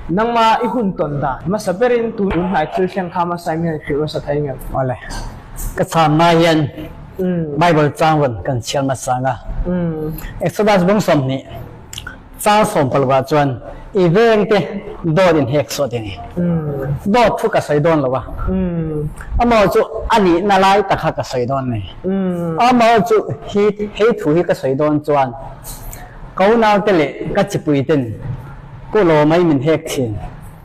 Nangmah i hun ton dan hmasa berin tunhnai thil thleng kha hmasa in hrilh hmasa thei ngem. Ole. Ka chan na hian Bible chang ron kan chiar hmasa nga. Exodus bung som ni chang som palwa chuan i veng te dawt in hek so tini. Dawt thu ka soi don lowa. Amo chu ani na lai takha ka soi don ni. Amo chu hi hei thu hi ka soi don chuan ko nau te le ka chipui ten Ku lawm ai min hek thin.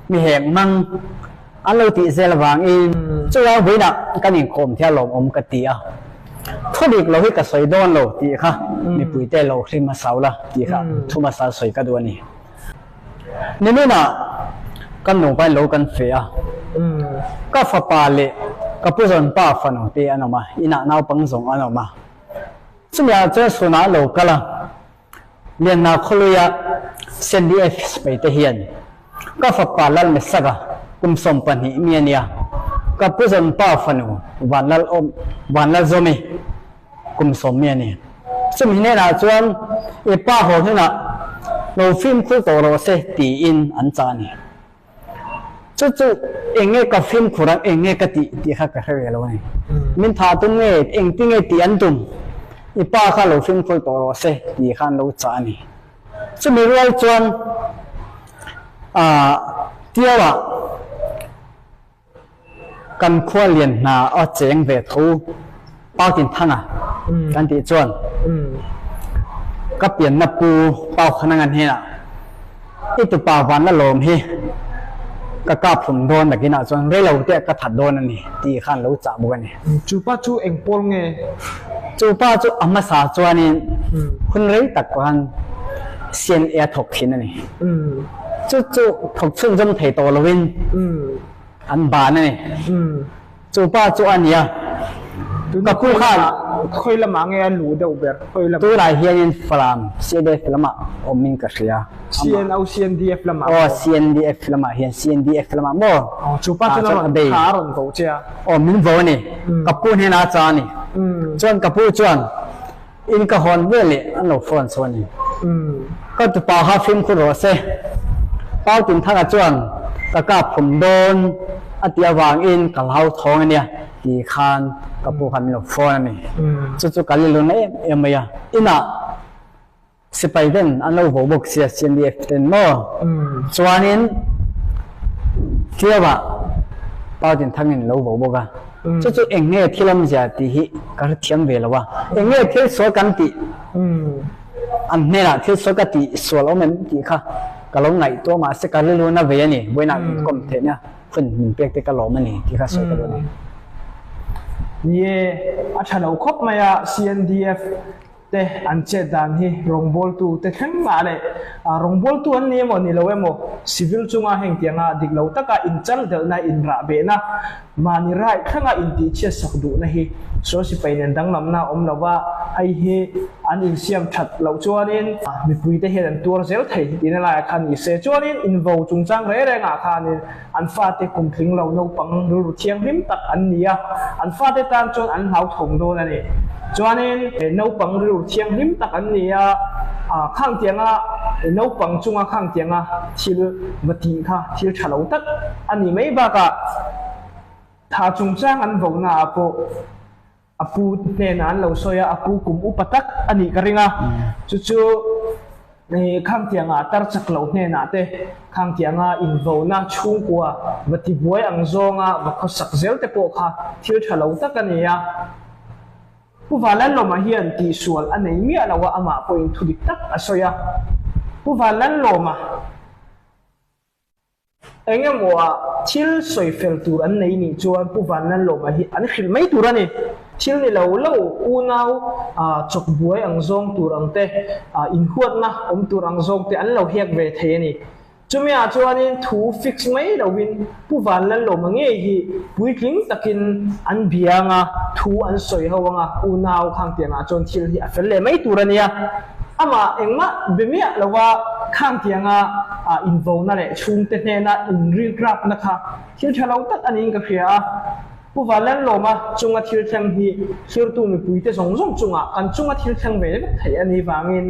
Mi hek mang an lo tih zel avangin chulai vawiinah kan inkhawm thei a lawmawm ka ti a. Thudik lo hi ka sawi dawn lo tih kha mipuite lo hlim hmasa la tih kha thu hmasa sawi ka duh a ni. Niminah kan nupa in lo kan feh a, ka fapa leh ka puzawn pa fanu te an awm a, inah naupang zawng an awm a. Chumi ah chuan sunah an lo kal a. Lianhna khawluia CNDF sipai te hian ka fapa Lalmesaka kum 12 mi a nia, ka pu zawnpa fanu Vanlal awm Vanlalzawmi kum 10 mi a ni. Chumi hnenah chuan i pa haw hnenah lo fimkhur tawh rawh se tiin an chah a ni. Chu chu eng nge ka fimkhur ang, eng nge ka tih tih kha ka hre ve lo a ni. Min thah tum nge, engti nge tih an tum? I pa kha lo fimkhur tawh rawh se tih kha an lo chah a ni. Chumi rual chuan aah Tiauah kan khua lian hna a cheng ve tho Pau Tinthanga kan tih chuan ka pianna pu Pau Khananga hnenah i tupa vanla lawm hi ka kap hlum dawn nakinah chuan rei lo te ka that dawn a ni tih khan lo chah bawk a ni. Chu pa chu eng pawl nge? Chu pa chu a hmasa chuanin hun rei tak khan CNA a thawk thin a ni. Chu chu thawk chhunzawm thei tawh loin an ban a ni. Chu pa chu a nia. Ka pu khan. Khawi lamah nge a luh deuh ber? Khawi lamah? Tunah hianin Falam CNDF lamah awmin ka hria. CNO CNDF lamah maw? Aw CNDF lamah hian CNDF lamah maw? Aw chu pa chu lamah kha a rawn vo che a. Aw min vo a ni. Ka pu hnenah a cha a ni. Chuan ka pu chuan in ka hawn veleh an lo phone chho a ni. Ka tupa kha fimkhur rawh se. Pau Tinthanga chuan ka kap phum dawn a tih avangin ka hlau thawng a nia tih khan ka pu khan min lo phone a ni. Chu chu ka lilun na em em mai a. Inah sipai ten an lo vo bawk sia CNDF ten maw? Chuanin Tiauah Pau Tinthangin lo vo bawk a. Chu chu eng nge thil awmzia tih hi ka hrethiam ve lo a. Eng nge thil sual kan tih? An hnenah thil sual ka tih sual awm em tih kha ka lo ngaihtuah mahse ka rilru na ve a ni. Vawiinah min kawm theihna hun min pek te ka lawm a ni tih kha sawi ka duh a ni. Ni e, a tha lo khawp mai a, CNDF te an chet dan hi rawngbawltu te thleng mah leh rawngbawltu an ni emaw ni lo emaw civil chunga heng tianga dik lo taka inchal delhna inrahbehna Mahni right thlanga intihchhiat sak duhna hi sual sipai nen danglamna a awm lo va, hei hi an insiam that loh chuanin mipuite hian an tuar zel thei tihna laiah khan ni se. Chuanin invo chungchang reng rengah khanin an fate kum tling lo naupang rilru thianghlim tak an ni a, an fate tan chuan an hlauthawng dawn a ni. Chuanin naupang rilru thianghlim tak an ni a, khang tianga naupang chunga khang tianga thil va tih kha thil tha lo tak a nih mai bakah tha chungchang an vohna ah pawh a pu hnenah an lo sawi a, a pu kum upa tak a nih ka ring a, chu chu Khangtianga tar chak loh hnenah te Khangtianga invohna chhungkua va tibuai ang zawnga va khawsak zel te pawh kha thil tha lo tak a ni a. Pu Vanlalawma hian tihsual a nei miah lo a, amah pawhin thu dik tak a sawi a. Pu Vanlalawma eng emaw ah thil sawi fel tur an nei nih chuan Pu Vanlalawma hi an hrilh mai tur a ni. Thil ni lo lo unau chawk buai ang zawng tur ang te, inhuatna awm tur ang zawng te an lo hek ve thei a ni. Chumi ah chuanin thu fix mai loin Pu Vanlalawma ngei hi puitling takin an bia anga thu an sawi ho anga unau Khangtiang ah chuan thil hi a fel leh mai tur a nia. Amah engmah be miah lova Khangtianga invona leh chhungte hnena inrikrapna kha thil tha lo tak a niin ka hria a. Pu Vanlalawma chunga thil thleng hi thlirtu mipuite zawng zawng chungah kan chunga thil thleng ve vek thei a nih vangin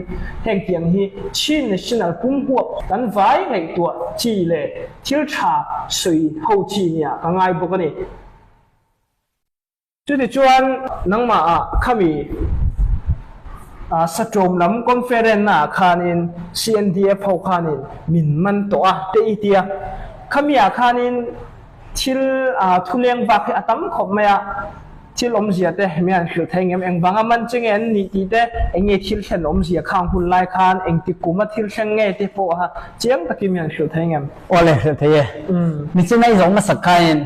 heng tiang hi Chin National pumhuap kan vai ngaihtuah chi leh thil tha sawi ho chi nia ka ngai bawk a ni. Chutichuan nangmah ah khami Saṭawm lam conference na ah khanin CNDF ho khanin min man tawh a te i tia. Khami ah khanin thil thuleng vak hi a tam khawp mai a, thil awmzia te mi an hrilh thei ngem, engvanga man che nge an nih tih te, eng nge thil thlen awmzia khang hun lai khan engtik kum a thil thleng nge te pawh kha chiang takin mi an hrilh thei ngem. Awle hrilh thei e. Michina i zawng hmasak khain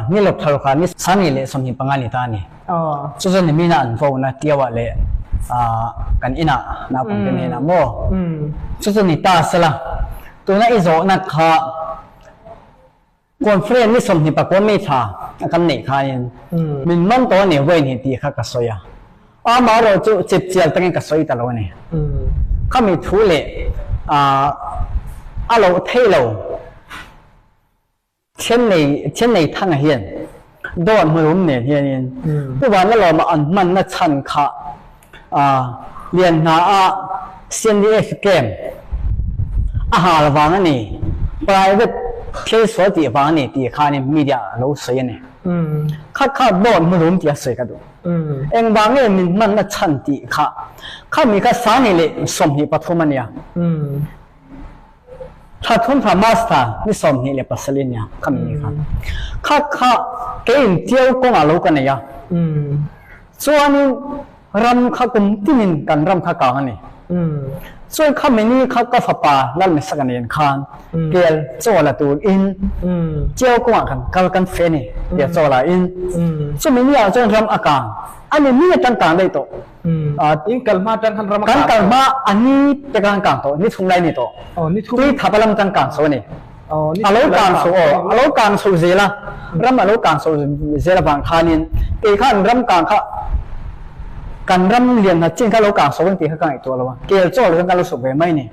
Ni lawk thar kha ni sani leh 25 ni ta a ni. Cucu nimin ah an vo na tio ah le kan inn ah naupang te nen ah maw. Cucu ni ta sela tuna i zawhnak kha conference ni 29 May thla a kan neih kha in min man to ni voi ni ti kha ka sawi a. Amaherawh cu cipcial takin ka sawi ta lo a ni. Khami thu le a lo thei lo. Thiannei Thang hian dawt hmurum nen hianin Pu Vanlalawma an hmanna chhan kha lian hna ah CNDF camp a hal vang a ni, private thil sual tih vang a ni tih khanin media ah a lo sawi a ni. Kha kha dawt hmurum tih a sawi ka duh. Engvang nge min hmanna chhan tih kha khami kha 2023 a nia. Thla thum thla March thla ni 27 nia khami ni kha. Kha kha kei in tiau kawng ah lo ka nei a. Chuanin ram kha kum tinin kan ram kha kang a ni. Chuan khami ni kha ka fapa Lalmesaka nen khan kel chaw la tur in tiau kawng ah kan kal kan fe ni tia chaw la in. Chumi ni ah chuan ram a kang. Ani ni atang kang daih tawh. In kal hma tang khan ram kan kal hma ani te kan kang to ni thum lai ni to tui thapalam tang kang so ni alo kang so o alo kang so zela ram alo kang so zela bang khanin ke khan ram kang kha kan ram lian na chin kha lo kang so ti kha kang to lo kel cho lo kan lo su ve mai ni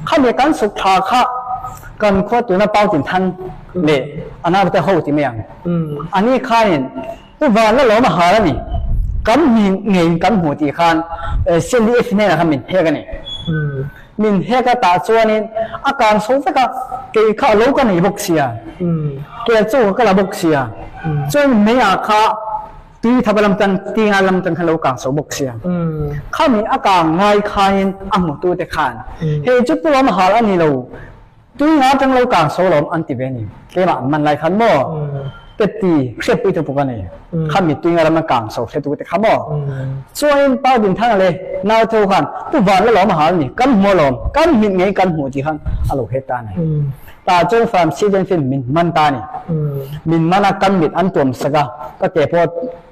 kha me kan su tha kha kan kho tu na pau tin than le ana te ho ti me yang ani khanin Pu Van la lawm a hal a ni. Kan mi ngei in kan hmu tih khan CNDF hnenah khan min hek a ni. Min hek a tah chuanin a kang chho vek a, kei kha a lo ka nei bawk sia, kel chu ka la bawk sia, chuan mei ah kha tui thap a lam tan, tinga lam tan khan lo kang chho bawk sia. Khami a kang ngai khanin a hmutu te khan hei chu Pu Lawm a hal a ni lo, Tui nga tang lo kang so lawm an ti ve ni. Keimah an man lai khan maw teti hriatpui tu puk ani. Kha mi tui nga ram an kang so hretu te kha maw. Chuan pau din thang le nau tho khan tu van la lawm hal ni kan hmu lawm kan mit ngei kan hmu ti khan alo he ta ni. Ta chuan farm season fin min man ta ni. Min mana kan mit an tuam saka ka ke pawh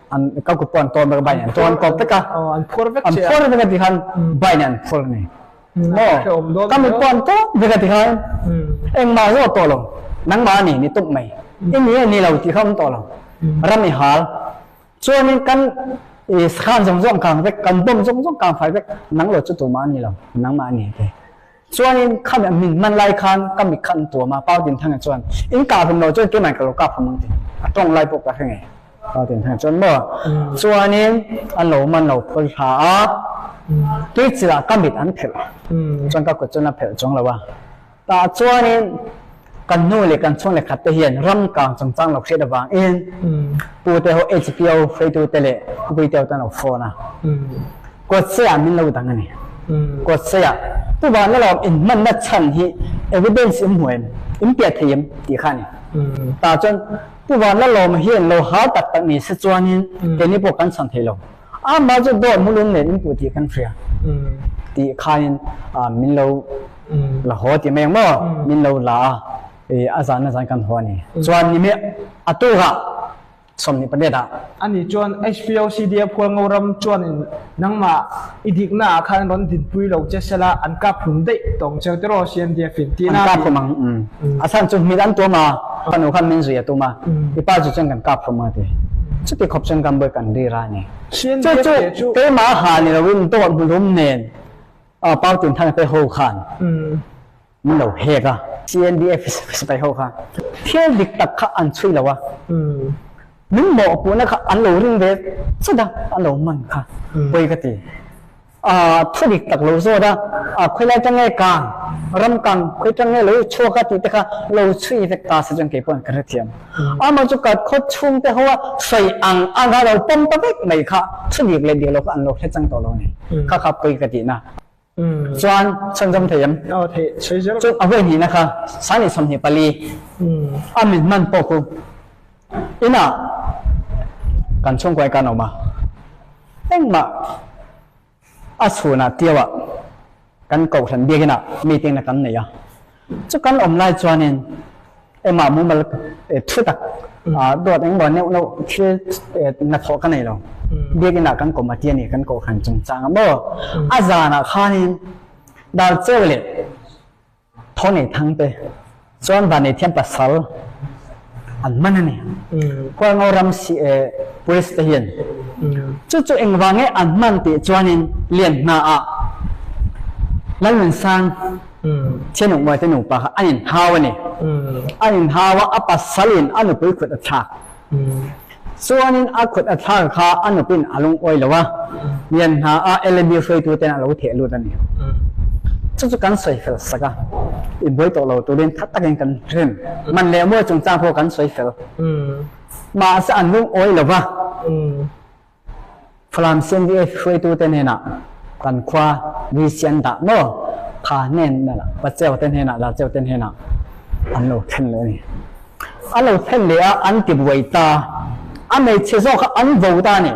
an ka kut pawh an tawn vek a bain an tawn kawp vek a. An phur vek An phur vek a ti khan bain an phur ni. Maw ka mit pawh an tawp vek a ti khan engmah zawh tawh lo nangmah a ni ni tuk mai i ni a ni lo tih kha awm tawh lo ram i hal chuanin kan i sakhan zawng zawng kang vek kan bawm zawng zawng kang fai vek nang lo chu tumah a ni lo nangmah a ni te chuanin khami min hman lai khan ka mit kha an tuam a Pau Tinthanga chuan in kah hlum lo chuan keimah ka lo kap hlum ang ti a tawng lai pawh ka hre ngei. Pau Tinthanga chuan maw chuanin an lo man lo phul thla a tuichil ah ka mit an phelh chuan ka kut chuan a phelh chuang lo a tah chuanin kan nu leh kan chhung leh khat te hian ram kang chungchang lo hriat avangin pu te ho HPO hruaitu te leh pui te ho tan lo phone a kawtse ah min lo dang a ni kawtse ah pu van la lawm in hmanna chhan hi evidence in hmu em in piah thei em tih kha a ni tah chuan Pu Vanlalawma hian lo hal tak tak ni se chuanin keini pawh kan chhan thei lo. Amah chu dawt mulun nen in puh tih kan hria tih khanin min lo la haw ti mai ang maw? Min lo la a, a zan a zan kan haw a ni. Chuan ni mai a tukah 28 ah. Ani chuan HPO CDF Hualngo ram chuanin nangmah i dikna ah khan rawn dinpui lo che sela an kap hlum daih tawng cheu tiraw CNDF in tina An kap hlum ang. A chhan chu mit an tuam a, fanu khan min zui a tum a, i pa chu chuan kan kap hlum ang a ti. Chuti khawp chuan kan bawi kan ri ra a ni. Chu chu keimah ha ni loin dawt hmuhlum nen Pau Tinthang te ho khan min lo hek a. CNDF sipai ho kha thil dik tak kha an chhui lo a. Min mawhpuhna kha an lo ring ve chat a, an lo man kha pawi ka ti. Thu dik tak lo zawt a, khawilai tang nge kang, ram kang khawi tang nge lo chhuak a tih te kha lo chhui vek ta se chuan kei pawh ka hrethiam. Amah chu ka khaw chhung te ho a sawi ang ang a lo pawm ta vek mai kha thu dik leh dik lo kha an lo hre chang tawh lo a ni. Kha kha pawi ka tihna. Chuan chhanzawm thei em? Aw thei, sawi zel. Chu a vawi hnihna kha 24 a min hman pawh khu inah kan chhungkuai kan awm a, engmah a chhunah tiauah kan kohhran biakinah meeting na kan nei a, chu kan awm lai chuanin engmah mumal thu tak dawt engmaw neuh neuh thil hnathawh ka nei lo, biakinah kan kawm a ti a ni kan kohhran chungchang a maw a zanah khanin Darcheu leh Thawnei Thangte chuan Vanneithiam pasal an man a ni. Hualngo ram police te hian chu chu engvang nge an hman tih chuanin Lianhnaah Lalnunsang Thianukmuai te nupa kha an inhau a ni. An inhau a, a pasalin a nupui khut a thlak. Chuanin a khut a thlak kha a nupuiin a lungawi lo a, Lianhnaah LAB hruaitu ten a lo theh lut a ni. Chu chu kan sawi fel sak a, i buai tawh lo turin tha takin kan rim. Man leh mual chungchang pawh kan sawi fel. Mahse an lungawi lo va. Falam CNDF hruaitute hnenah kan khua VC an dah maw? Pha hnen Pacheu te hnenah Lacheu te hnenah an lo thlen leh a ni. An lo thlen leh a, an ti buai ta. A hmeichhe zawk kha an vo ta a ni.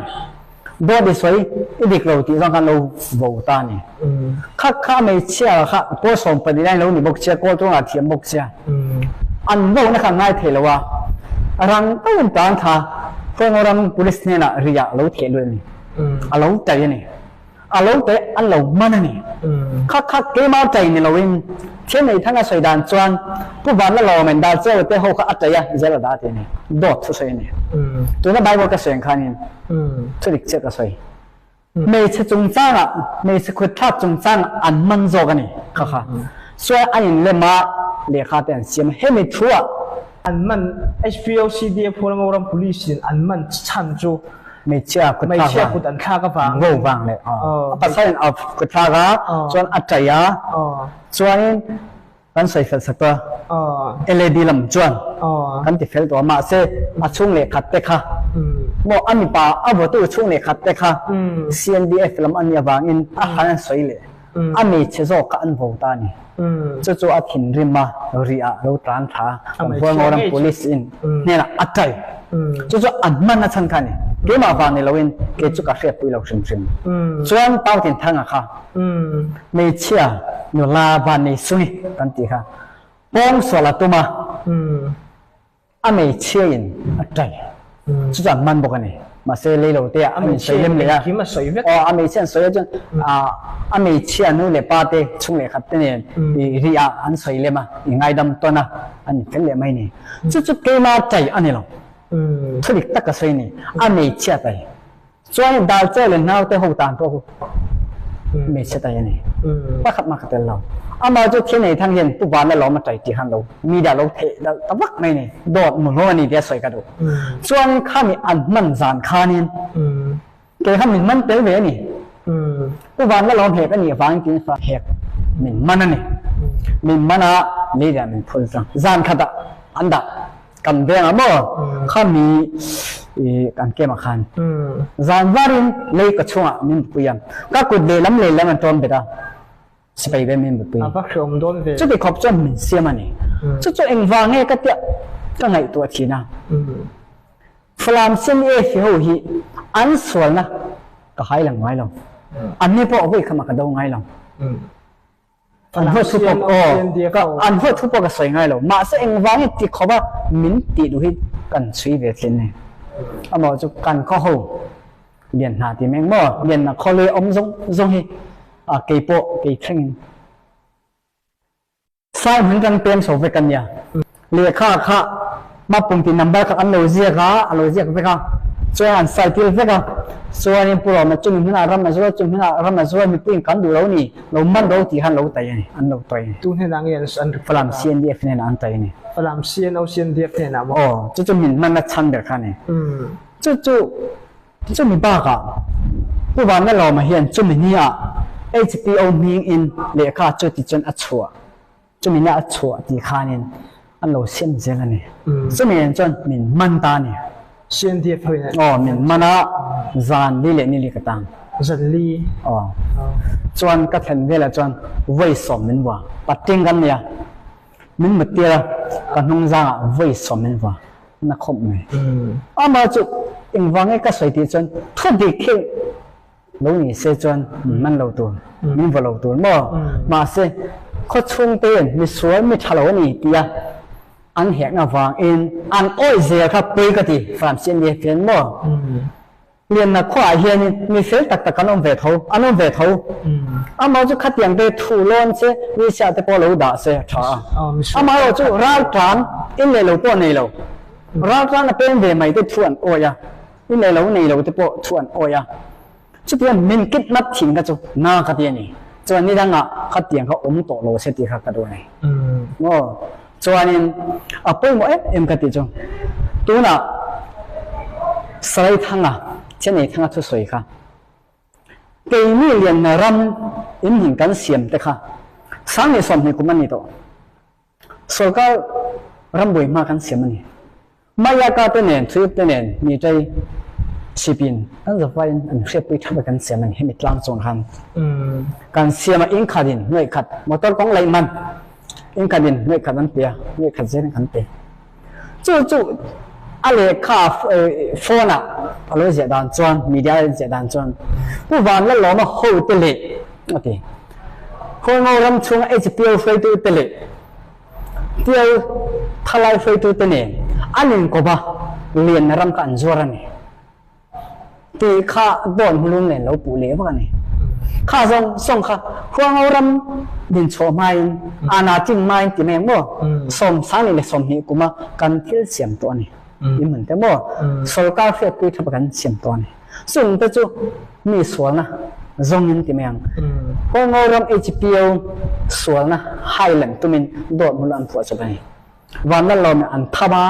Dawt i sawi i dik lo tih zawng kha an lo vo ta a ni. Kha kha a hmeichhia kha pawl 12 lai lo ni bawk sia, kawl tawngah thiam bawk sia. An vo na kha ngai thei lo a, rang takin tan kha Kawngawram Police hnenah ri ah lo theh lut a ni. A lo tai a ni. A lo tai an lo man a ni. Kha kha keimah tai ni loin thil nei thanga sawi dan chuan Pu Vanla Lawmen Darcheu te ho kha a tai a, zel a dah ti a ni. Dawt thu sawi a ni. Tuna Bible ka sawi ang khanin thu dik chiah ka sawi. Hmeichhe chungchangah, hmeichhe khutthlak chungchangah an man zawk a ni kha kha. Chuan an inlem a, lehkha te an siam a. Hemi thuah. An man, HPOCDF Hualngoram Police in an man chhan chu Hmeichhia kut thlak hmeichhia kut an thlak avang. Vo vang leh a pasal in a kut thlak a, chuan a ṭaih a, chuanin kan sawi fel sak a, LAD lam chuan kan ti fel tawh a, mahse a chhung leh khat te kha maw a mipa a vawtu chhung leh khat te kha CNDF lam a nih avangin a hlan an sawi leh a hmeichhe zawk kha an vo ta a ni. Chu chu a thinrim a, rih ah lo tlan thla a, kan Hualngoram Police in hnenah a tai. Chu chu an hman a chhan kha a ni. Keimah vang ni loin kei chu ka hriatpui lo hrim hrim. Chuan Pau Tinthanga kha Hmeichhia nula van nei sui kan tih kha pawng sual a tum a, a hmeichhia in a tai. Chu chu an man bawk a ni. Mahse lei lo te ah an insawi lem leh a. Aw a hmeichhia an sawi a chuan a hmeichhia nu leh pa te chhung leh khat te nen i ri ah an sawi lem a, i ngaidam tawn a, an infel leh mai a ni. Chu chu keima tai a ni lo. Thu dik tak ka sawi a ni. A hmeichhia tai. Chuan Darchaw leh naute ho tan pawh khu hmeichhe tai a ni. Pakhat mah ka tel lo. Amah chu thil nei thang hian Pu Vana lawm a tai tih khan lo media lo theih dal ta vak mai ni. Dawt mu hlawm a ni tia sawi ka duh. Chuanin khami an hman zan khanin kei kha min man tel ve a ni. Pu Vana lawm hek a nih vangin tiin fa hek min man a ni. Min man a media min phul chang. Zan khatah an dah. Kan veng ah maw khami i kan kem ah khan zan var in lei ka chung ah min bupui a, ka kut lehlam lehlam an tawn bet a, sipai ve min bupui. A va hreawm dawn ve. Chuti khawp chuan min siam a ni. Chu chu engvang nge ka tia ka ngaihtuah thin a. Falam sen e hi ho hi an sualna ka hai lang ngai lo. Anni pawh vawi khamah ka do ngai lo. An huat thu pawh aw ka an huat thu pawh ka sawi ngai lo mahse engvangin ti khawp a min tih duh hi kan chhui ve thin ni amaw chu kan khaw ho lian hna ti meng maw lian na khaw lui awm zawng zawng hi a kei pawh kei thlengin sai hmun kan pem chho vek a nia lehkha kha Mapum tih number kha an lo ziak a, a lo ziak vek a, chuan an sai tir vek a, chuanin Pu Roma chumi hmunah ram a zuar, chumi hmunah ram a zuar, mipuiin kan duh lo ni, lo man ro tih kha an lo tai a ni, an lo tai a ni. Tu hnenah nge an Falam CNDF hnenah an tai a ni. Falam CNO CNDF hnenah maw? Aw, cucu min man na chan ber kha ni. Cucu cumi bakah Pu Van na lawm ah hin cumi ni ah HPO hming in lehkha cu ti cun a chuah. Cumi ni ah a chuah ti khan in an lo siam zel ani. Cumi in cun min man ta ni. CNDF hoi ne. Aw, min man ah zan li le ni li ka tang. Zan li. Aw. Chuan ka thlen vel ah chuan voi sawm min vua. Patting kan nia. Min mut tir a ka hnungzang ah voi sawm min vua. Na khomh mi. Amah cu ingwang i ka soi ti cun thu dik khi lo ni se cun man lo tur min va lo tur maw ma se khuachung tein misual mi ṭhalo ani tiah an hek na wang in an oi zel kha pui ka ti Falam CNDF fian maw lian na khua ah hian mi fel tak tak an um ve tho an um ve tho amah cu khatiang te thu lawn se mi sia te pawh lo dah se tha amah ro cu raltlan in le lo pawh nei lo raltlan a pen ve mai te thu an oi a in le lo nei lo te pawh thu an oi a chutiang min kit nat thin kha chu na ka ti ani chuan ni dang ah khatiang kha um tawh lo se ti kha ka duh ani ngo chuanin a pawimawh em em ka ti chu tunah Salai Thanga Chenei Thanga thusawi kha keini lianna ram in hmun kan siam te kha 2020 kum ani tawh Sorkar rambuai hma kan siam a ni. Mayaka te nen, Thuyup te nen, mi ṭei sipin kan zavai in an hriatpui ṭhap kan siam a ni. Hemi tlang cung khan kan siam a inn khat in nuaih khat motor kong laih man inn khat in nuaih khat an pe a, nuaih khat zel in kan pe. Cu cu a lehkha phone ah a lo ziah dan chuan media a ziah dan chuan Pu Van Lalawma ho te le a ti. Hualngo ram chung HPO hruaitu te le Tial thalai hruaitu te nen an in kawp a, lian ram kha an zuar a ni. Ti kha dawn hulum nen lo puh leh vak a ni. Kha zong song kha Hualngo ram din chawh hma in ana chin hma in ti mai ang maw sawm sang le 20 kum a kan thil siam tawh a ni. In man te maw sorkar hriatpui thap kan siam tawh a ni. Chung te chu mi sualna zong in ti mai ang. Hualngo ram HPO sualna highland tumin dawt hmun an phuah chawp a ni. Vanlalawm in an thaba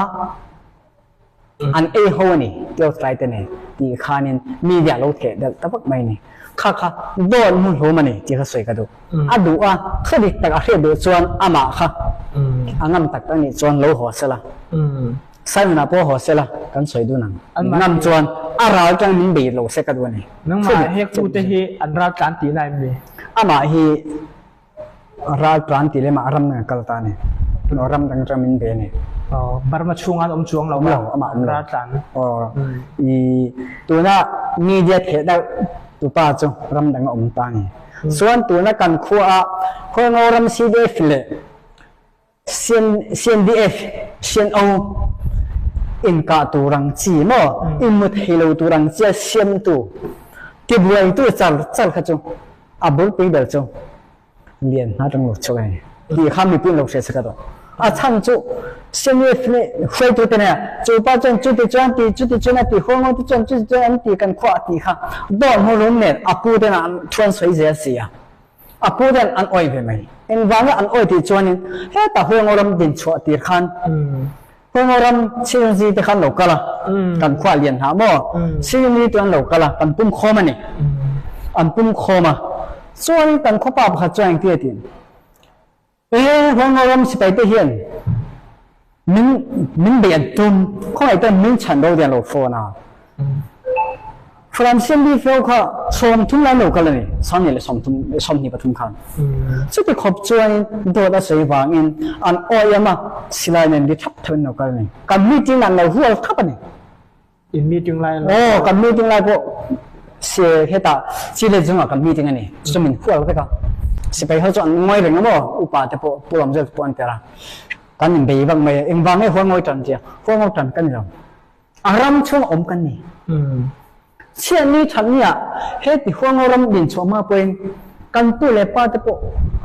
an ei ho a ni tio tlai te nen ti khanin media lo theh delh ta vak mai ni. Kha kha dawt hmun hlawm a ni ti kha sawi ka duh. A duh a thudik tak a hriat duh chuan amah kha a ngam tak tak nih chuan lo haw sela. Simon-a pawh haw sela kan sawi dun ang. Ngam chuan a ral tang min bei lo se ka duh a ni. Nangmah hektu te hi an ral tlan tih na em ni? Amah hi ral tlan ti lem ah ram dang a kal ta a ni. Tunah ram dang atang min bei a ni. Burma chhungah an awm chuang lo Awm lo, amah awm lo. Ral tlan. I tuna media theh deuh tupa chu ram dang a awm ta a ni. Chuan tuna kan khua ah Hualngo ram CDF leh CNDF, CNO in kah tu rang chi maw in mu thei lo tu rang chia siamtu tibuaitu char char kha chu a bulpui ber chu lian hna tang lo chuk ai ti kha mipi lo hre saka do a chan chu CNF nih hruaitu te ne chu pa chuan chu ti chuan ti chu ti chuan a ti huang ti chuan chu ti chuan an ti kan khua ti kha don ho rum nen a pu te na thuan soi zel sia A pu ten an awih ve mai. Engvanga an awih tih chuanin heta Huango ram din chhuah tir khan Huango ram Chirunzi te khan lo kal a, kan khua lian hna maw? Chirunzi tu an lo kal a, kan pum khawm a ni. An pum khawm a. Chuanin kan khuapa pakhat chuan engti a ti? E, Huango ram sipai te hian min min bei an tum, khawngaih ten min chhan ro dian lo phone a. Falam CND feo kha 30 lai lo kal ani, 20 23 khan. Chuti khop chuan dawt a sawi wangin an oi ama silai nen ri thap thapin lo kal ani. Kan meeting an lo hual thap ani. In meeting lai lo. Oh, kan meeting lai pawh se heta chile zunga kan meeting ani. Chu min hual veka. Sipai ho chu an ngoi reng amo upa te pawh pulam zel pawh an tera. Kan in bei vak mai engvang nge hual ngoi tan tia. Hual ngoi tan kan ni lo. A ram chung om kan ni. Chiat ni that ni ah he ti hual ngo ram din chuah ma pawhin kan tu le pa te pawh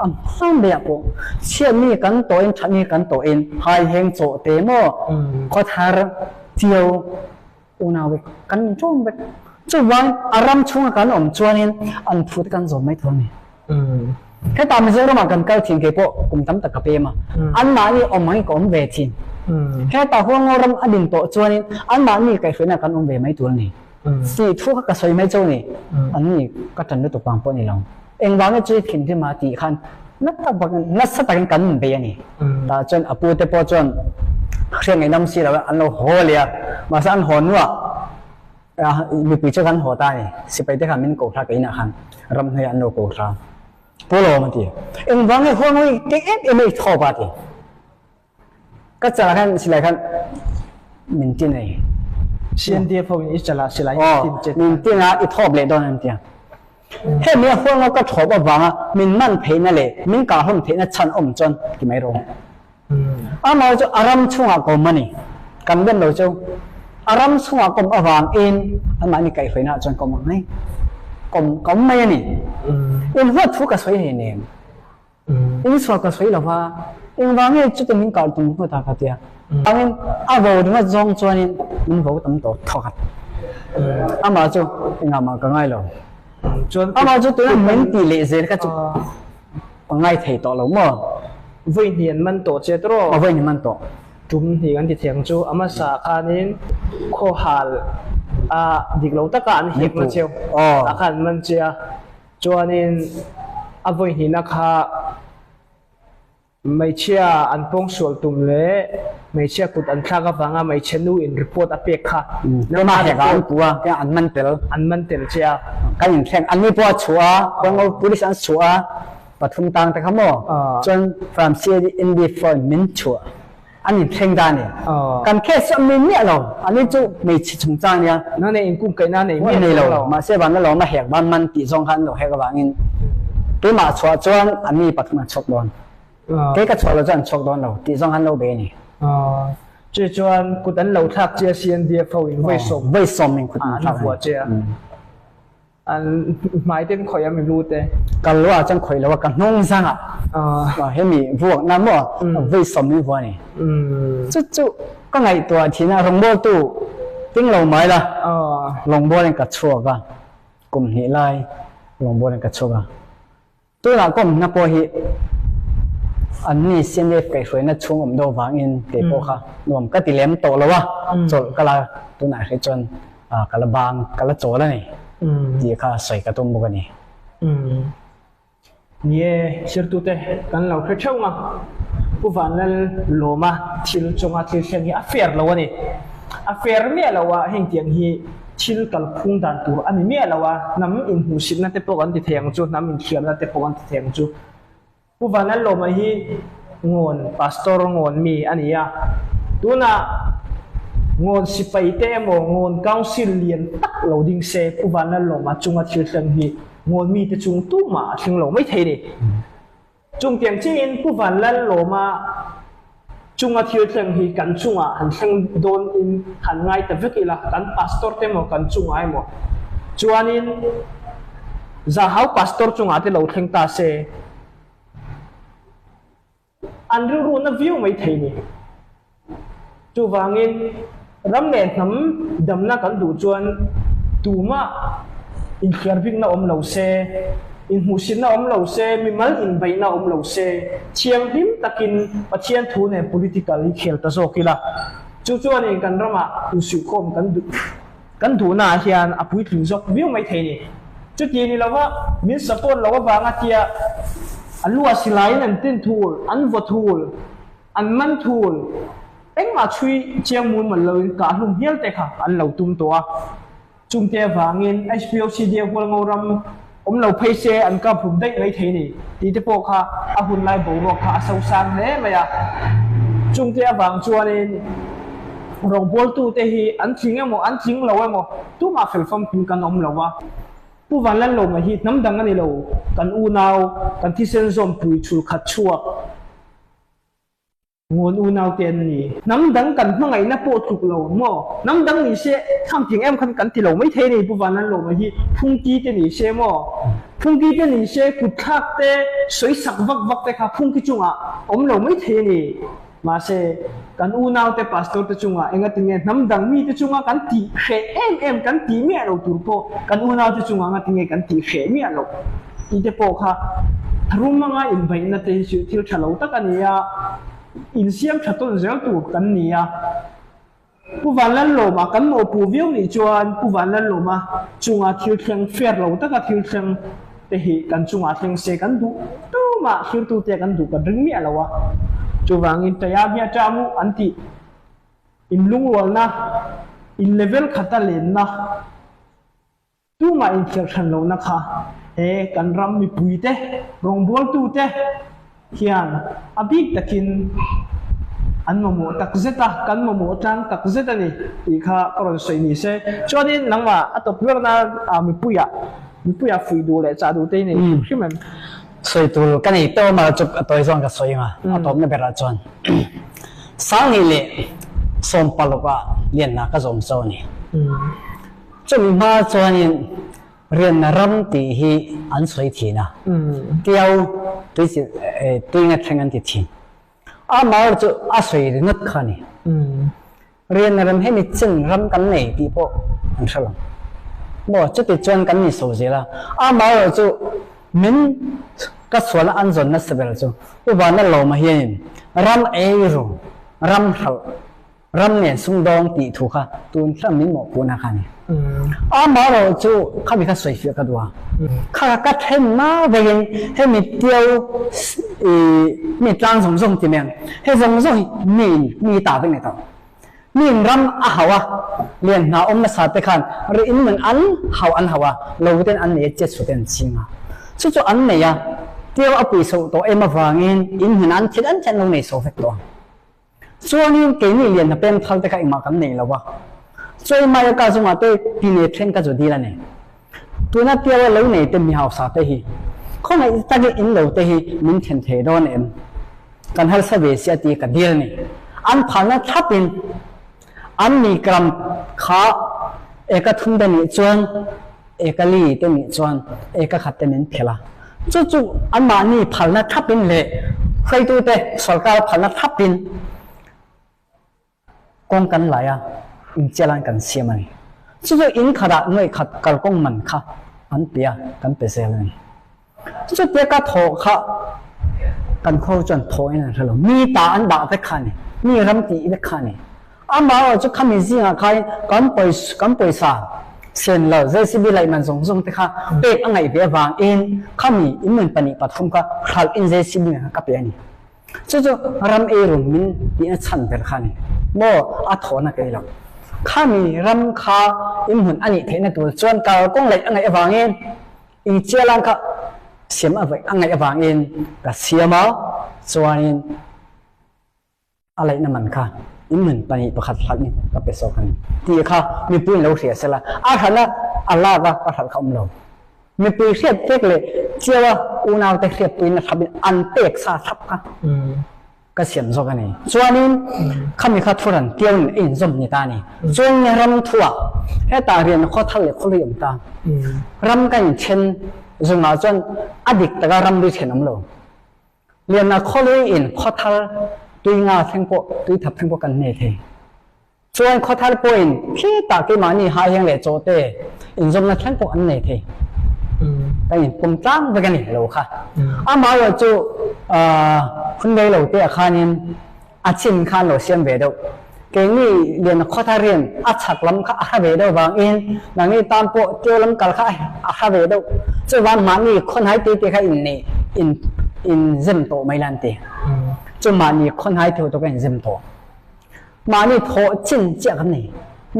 a hmang be ah pawh chiat ni kan to in that ni kan to in hai heng chaw te maw khuathar cio unau vek kan in ṭawm vek. Chuvang a ram chunga kan um chuanin an phu te kan zawm mai thei a ni. Heta Mizoram ah kan kal thin kei pawh kum tam tak ka pem a. Anmahni awm angin ka awm ve thin. Heta Hualngo ram a din tawh chuanin anmahni kaihhruaina kan awm ve mai tur a ni. Tih thu kha ka sawi mai chauh ni. Anni ka ṭan lutuk vang pawh a ni lo. Engvangin chu i thinrim a tih khan na tak bakin nasa takin kan inbei a ni. Tah chuan a pute pawh chuan hriat ngaihnawm si lo an lo haw leh a. Mahse an haw hnuah mipui chu kan haw ta a ni. Sipai te khan min ko hla ka inah khan ramhnuaiah an lo ko hla. Pu Lawm a ti. Engvang nge huang i keng em em a i thawp a ti. Ka chalah khan silai khan min tin ei. CNDF ho in i chalah silai min tin che. Min tin a i thawp leh dawn an tia. Hemi a huang ka thawp avanga min man theihna leh min kah hlawm theihna chhan awm chuan ti mai rawh. Amah chu a ram chungah ka awm a ni. Kan dem lo chu a ram chungah ka awm avangin anmahni kaihhruaina ah chuan ka awm ang mai. Ka awm ka awm mai a ni. In huat thu ka sawi hei nen. In sual ka sawi lo va, engvang nge chuti min kal tum nghut a ka tia. Vangin a vo ringawt zawng chuanin min vo tam tawh thawkhat. Amah chu engah mah ka ngai lo. Amah chu tuna min tih leh zel kha chu ka ngai thei tawh lo maw? Vawi hnih an man tawh che tawh. Aw vawi hnih man tawh. Tum hnih kan ti thiang chu a hmasa khanin khawhal a dik lo taka an hekna cheu a khan an man che a. Chuanin a vawi hnihna kha hmeichhia an pawngsual tum leh hmeichhia kut an thlak avanga hmeichhe nu in report a pek kha. Keimah hekah an pu a, keimah an man tel. An man tel che a. Kan inthleng, anni pawh a chhuah a, Hualngo police an chhuah a, pathum tang te kha maw, chuan from CAD ND4 in min chhuah. An inthleng ta a ni. Kan case chu a min miah lo. Ani chu hmeichhe chungchang a nia. Na nei inkungkaihna nei miah nei lo. Mahse van la lawm a hek van man tih zawng kha an lo hek avangin keimah chhuah chuan anni pathum an chhuak dawn. Kei ka chhuah lo chuan an chhuak dawn lo tih zawng kha an lo bei a ni. Chu chuan kut an lo thlak che a CNDF ho in vawisawm vawisawm in kut an thlak a ni. Che a. An hmai ten khawih a mi lu te. Ka lu ah chuan khawih lo a, ka hnung zang ah hemi vuak na maw vawisawm min vua a ni. Chu chu ka ngaihtuah thin a, rawngbawltu ting lo mai la, rawngbawlin ka chhuak a, kum hnih lai rawngbawlin ka chhuak a. Tunah ka awmna pawh hi anni CNF kaihhruaina chhung awm deuh vangin kei pawh kha nuam ka ti lem tawh lo a, chawlh ka la tunah hrih chuan ka la bang ka la chawl a ni tih kha sawi ka tum bawk a ni. Ni e, sirtute kan lo hre theuh nga, Pu Vanlal Lawma thil chunga thil thleng hi a fair lo a ni. A fair miah lo a, hengtiang hi Thil kalphung dan tur a ni miah lo a, hnam inhmuhsitna te pawh kan ti thei ang chu, hnam inthiamna te pawh kan ti thei ang chu. Pu Vanlalawma hi Ngawn Pastor Ngawn mi a ni a, tunah Ngawn sipai te emaw Ngawn Council lian tak lo ding se Pu Vanlalawma chunga thil thleng hi Ngawn mite chung tumah a thleng lo mai thei ni. Chungtiang chiahin Pu Vanlalawma chunga thil thleng hi kan chungah han thleng dawn in han ngai ta vek ila, kan pastor te emaw kan chungah emaw chuanin Zahau pastor chungah te lo thleng ta se an rilru na viau mai thei ni. Chuvangin ram leh hnam damna kan duh chuan tumah inthliarbikna awm lo se, inhmuhsitna awm lo se, mimal inbeihna awm lo se, thianghlim takin Pathian thu nen political hi khel ta zawk ila. Chu chuanin kan ramah insuihkhawm kan duh kan duhnaah hian a puitling zawk viau mai thei ni. Chuti ni lova min support lo avanga tia a lu a silaiin an tin thul, an vaw thul. An man thul, engmah chhui chiang mul mal loin kah hlum hial te kha an lo tum tawh a. Chungte avangin HPOCD a Hualngo ram awm lo phei se an kap hlum daih mai thei ni tih te pawh kha a hun lai boruak kha a sosang hle mai a. Chungte avang chuanin rawngbawltute hi an tling emaw an tling lo emaw tumah fel famkim kan awm lo va. Pu Vanlalawma hi hnam dang a ni lo, kan unau, kan thisen zawmpui chhul khat chhuak. Ngawn unau te an ni. Hnam dang kan hmangaihna pawh tluk lo maw? Hnam dang ni se tham ting em khan kan ti lo mai thei a ni Pu Vanlalawma hi phungki te ni se maw? Phungki te ni se kutthlak te sawi sak vak vak te kha phungki chungah awm lo mai thei a ni. Mahse kan unau te pastor te chungah engatinge hnam dang mi te chunga kan tih hreh em em kan tih miah lo tur pawh kan unau te chungah engatinge kan tih hreh miah loh tih te pawh kha. Tharum anga inbeihna te hi chu thil tha lo tak a ni a, insiam tha tawn zel tur kan ni a. Pu Vanlalawma kan mawhpuh viau nih chuan Pu Vanlalawma chunga thil thleng fair lo taka thil thleng te hi kan chungah thleng se kan duh tumah thlirtute kan duh kan ring miah lo a. Chuvangin Tayagya Chamu an tih inlungrualna, in level khata lenna, Tumah inthiar hran lohna kha he kan ram mipuite, rawngbawltute hian a bik takin an mamawh takzet a, kan mamawh tlang takzet a ni tih kha ka rawn sawi ni se. Chuanin nangmah a tawp berna mipuiah, mipuiah fuih duh leh chah duh te i nei hrim hrim em? Sawi tur ka nei tawm a, chu a tawi zawng ka sawi ang a, a tawpna berah chuan 2016 ah lianna ka zawm zo a ni. Chumi hma chuanin rianna ram tih hi an sawi thin a, Tiau tui chi tui nga thleng an ti thin. Amah chu a sawi ringawt kha a ni. Rianna ram hemi chin ram kan nei tih pawh an hre lo. Maw chuti chuan kan ni so zel a, amaherawh chu min ka sualna an zawn nasa ber chu Pu Vanlalawma hianin ram eiru, ram hralh, Ram nen sumdawng tih thu kha tun thlang min mawhpuhna kha a ni. Amaherawh chu khami kha sawifiah ka duh a, kha ka then mau vekin hemi tiau i mi tlang zawng zawng ti mai ang, he zawng zawng hi mi in mi ta vek ni tawh. Mi in ram a hauh a, lian hna awm nasa te khan ri in nun an hauh an hauh a, lo ten an nei a, chet su ten an ching a. Chu chu an nei a, tiau a pui soh tawh em avangin in hmun an thil an thlen lo nei so vek tawh ang. Chuanin keini lian hna pem thal te kha engmah kan nei lo a, chawi mai a ka zungah te ti nei then ka zu dil a ni. Tuna piau a lo nei te mi hausa te hi khawngaih takin in lo te hi min then thei dawn em? Kan harsa ve si a ti ka dil a ni. An phalna thlapin an mi gram kha eka thum te nih chuan eka li te nih chuan eka khat te min phelh a. Chu chu anmahni phalna thlapin leh hruaitute sorkar phalna thlapin kawng kan lai a, inchialan kan siam a ni. Chu chu in khatah nuaih khat kalkawng man kha an pe a, kan pe zel a ni. Chutia ka thawh kha kan khaw chuan thawhin an hre lo. Mi ta an dah vek kha a ni. Mi ram tih vek kha a ni. Amaherawh chu khami zingah khain kan pawisa kan pawisa sen lo JCB laih man zawng zawng te kha pek a ngaih ve avangin khami inmun 2 3 kha hralh in JCB kha ka pe a ni. Chu chu ram eirun min tihna chhan ber kha a ni. Maw a thawhna kei lo. Khami ram kha inhmun a nih theihna tur chuan kalkawng laih a ngaih avangin I chialang kha siam a vaih a ngaih avangin ka siam a, chuanin a laihna man kha in nun 2 1 hlalh in ka pe sawk a ni tih kha mipui in lo hria sela, a hralh a a lak a ka hralh kha awm lo. Mipui hriat pek leh chiau a unaute hriatpuiin a thlap in an pek sa thlap kha. Ka siam zawk a ni. Chuanin khami kha thuran tiau in a inzawm ni ta a ni. Chuan ram thuah hetah rian khaw thar leh khawlui awm ta. Ram ka inthen zungah chuan a dik taka ramri then awm lo. Lianna khawlui in khaw thar tui nga thleng pawh tui thap thleng pawh kan nei thei. Chuan khaw thar pawhin khitah keimahni haiheng leh chawhte inzawmna thleng pawh an nei thei. Kan inpawm tlang vek a ni lo kha. Amaherawh chu hun rei lo te ah khanin a chin kha an lo siam ve deuh. Keini lian khaw thar hian a chhak lam kha a hra ve deuh vangin nangni tan pawh tiu lam kal kha a hra ve deuh. Chuvang mahni khawnhai te te kha inneih inzem tawh mai la an ti. Chu mahni khawnhai theuh tawh kha inzem tawh. Mahni thawh chin chiah kan nei.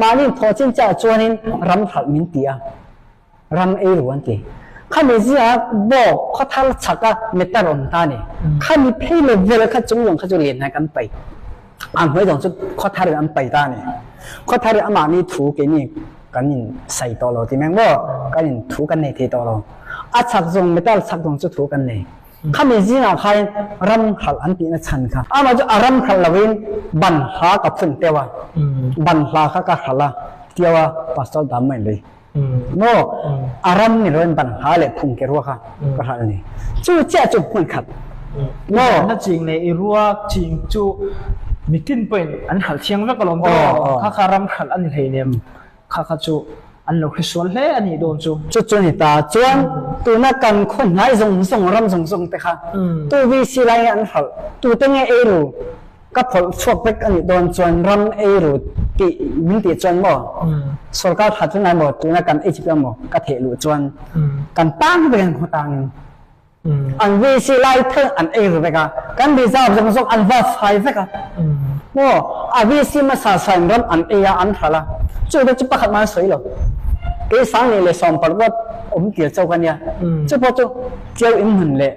Mahni thawh chin chiah chuanin ram hralh min ti a, ram ei ru an ti. Khami zia bawk khaw thar chhak a meter awm ta a ni. Khami phei level kha chung lawng kha chu lian hnai kan pai. Ang hnuai zawng chu khaw thar in an pai ta a ni. Khaw thar in amahni thu keini kan in sai tawh lo ti mai ang maw? Kan in thu kan nei thei tawh lo. A chhak zawng meter chhak zawng chu thu kan nei. Khami zingah khan ram hralh an tihna chhan kha. Amah chu a ram hralh loin ban hla ka phun teuh a, ban hla kha ka hralh a tio a, Pastor dam mai lui. Maw a ram ni loin ban hla leh phung ke rua kha ka hralh a ni. Chu chiah chu hmun khat. Maw. Na ching leh i rua ching chu mitin pawhin an hralh thiang vek alawm tawh. Kha kha ram hralh a ni hleinem. Kha kha chu. An lo hre sual hle ani dawn chu. Chu chu ni ta chuan tuna kan khaw hnai zawng zawng ram zawng zawng te kha tu VC lai nge an hralh tu te nge ei ru ka phawlh chhuak vek anih dawn chuan ram ei ru tih min tih chuan maw sorkar that chu ngai maw tuna kan HPM maw ka theh luh chuan kan tang vek an khaw tangin an VC lai theuh an ei ru vek a kan reserve zawng zawng an va fai vek a maw a VC hmasa sain ram an ei a an hralh a chu te chu pakhat mah an sawi lo kei sang nih leh sawm paruk awm tir chauh ka nia chu pawh chu Tiau in hmun leh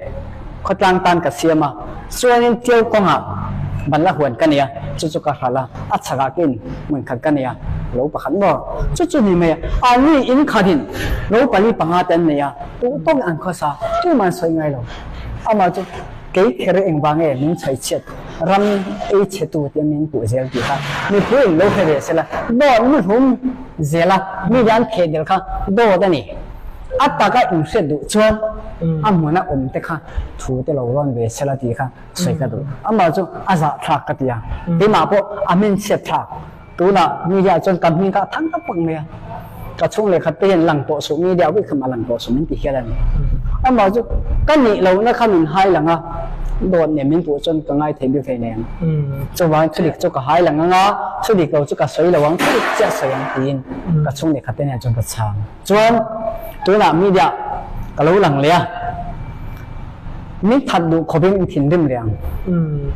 khawtlang tan ka siam a, chuanin Tiau kawngah ban la huan ka nei a, chu chu ka hralh a, a chhakah kin hmun khat ka nei a, lo pakhat maw? Chu chu ni mai a, ani in khatin lo pali panga te an nei a, duh tawkin an khawsa, tumah an sawi ngai lo. Amah chu kei kher engvang nge min chhaih chhiat ram ei chhe tu tia min puh zel tih kha mipuiin lo hre ve sela, dawt mu hlum zel a, mi hian theh del kha dawt a ni. A taka inhriat duh chuan a hmuna awm te kha thu te lo rawn ve sela tih kha sawi ka duh. Amah chu a zahthlak ka ti a, keimah pawh a hmingchhiat thlak. Tunah media chuan ka hming kha a thang tak tak mai a, ka chhung leh khat te hian lang tawh suh, media pawh kha lang tawh suh min ti hial a ni. Amah chu ka nih lohna kha min hai lang a, dawt nen min puh chuan ka ngaithei bik hleinem. Chuvangin thudik chu ka hai lang ang a, thudik lo chu ka sawi lo ang, thudik chiah sawi ang tiin ka chhung leh khat te nen chuan ka chhang. Chuan tunah media ka lo lang leh a, min that duh khawpin in thinrim leh ang.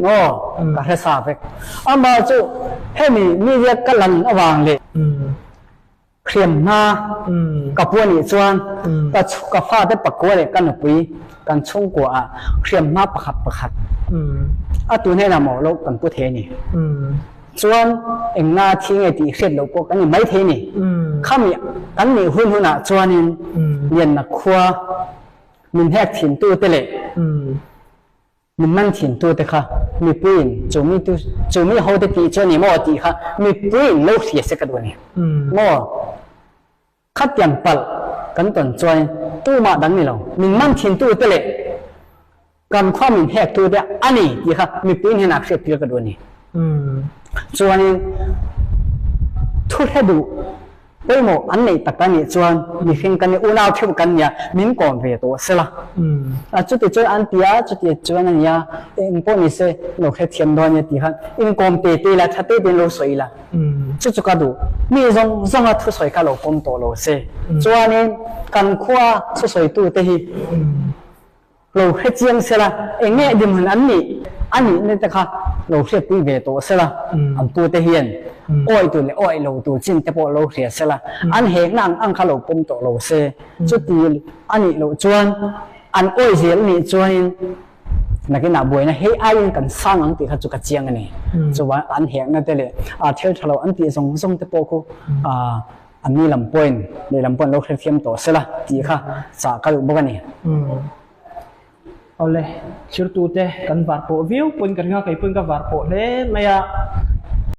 Aw, ka hre sa vek. Amah chu hemi media ka lan avang leh hriam hma ka pu anih chuan ka ka fate pakua leh ka nupui kan chhungkua ah hriam hma pakhat pakhat a tu hnenah maw lo kan pu thei a ni. Chuan eng nga thi nge tih hriat loh pawh kan ni maithei ni. Khami kan nih hun hunah chuanin Lianna khua min hek thintute leh min man thintute kha mipuiin chu mi tu chu mi hote tih chu a ni maw tih kha mipuiin lo hria se ka duh a ni maw. Khatiang palh kan tawn chuan tumah dang ni lo, min man thintute leh kan khua min hektute a ni tih kha mipui hnenah hriattir ka duh a ni. Chuanin thu hre duh pawimawh an neih tak a nih chuan mihring kan ni, unau theuh kan nia, min kawm ve tawh sela. Chuti chuan an ti a, chuti chuan a nia, eng pawh ni se lo hrethiam dawn nia tih khan inkawm te te ila, tha te tein lo sawi ila. Chu chu ka duh. Mi zawng zawnga thusawi kha lo pawm tawh lo se. Chuanin kan khua thusawitute hi lo hre chiang sela, eng nge dinhmun an nih a nihna te kha lo hriatpui ve tawh sela, an pute hian awi tur leh awi lo tur chin te pawh lo hria sela, an hekna ang ang kha lo pawm tawh lo se. Chuti a nih loh chuan an awi zel nih chuanin Nakinah buaina hei aiin kan sang ang tih kha chu ka chiang a ni. Chuan an hekna te leh thil tha lo an tih zawng zawng te pawh khu an ni lam pawhin lehlam pawhin lo hrethiam tawh sela tih kha chah ka duh bawk a ni. Awle, thirtute kan var pawh viau pawhin ka ring a, kei pawhin ka var pawh hle mai a.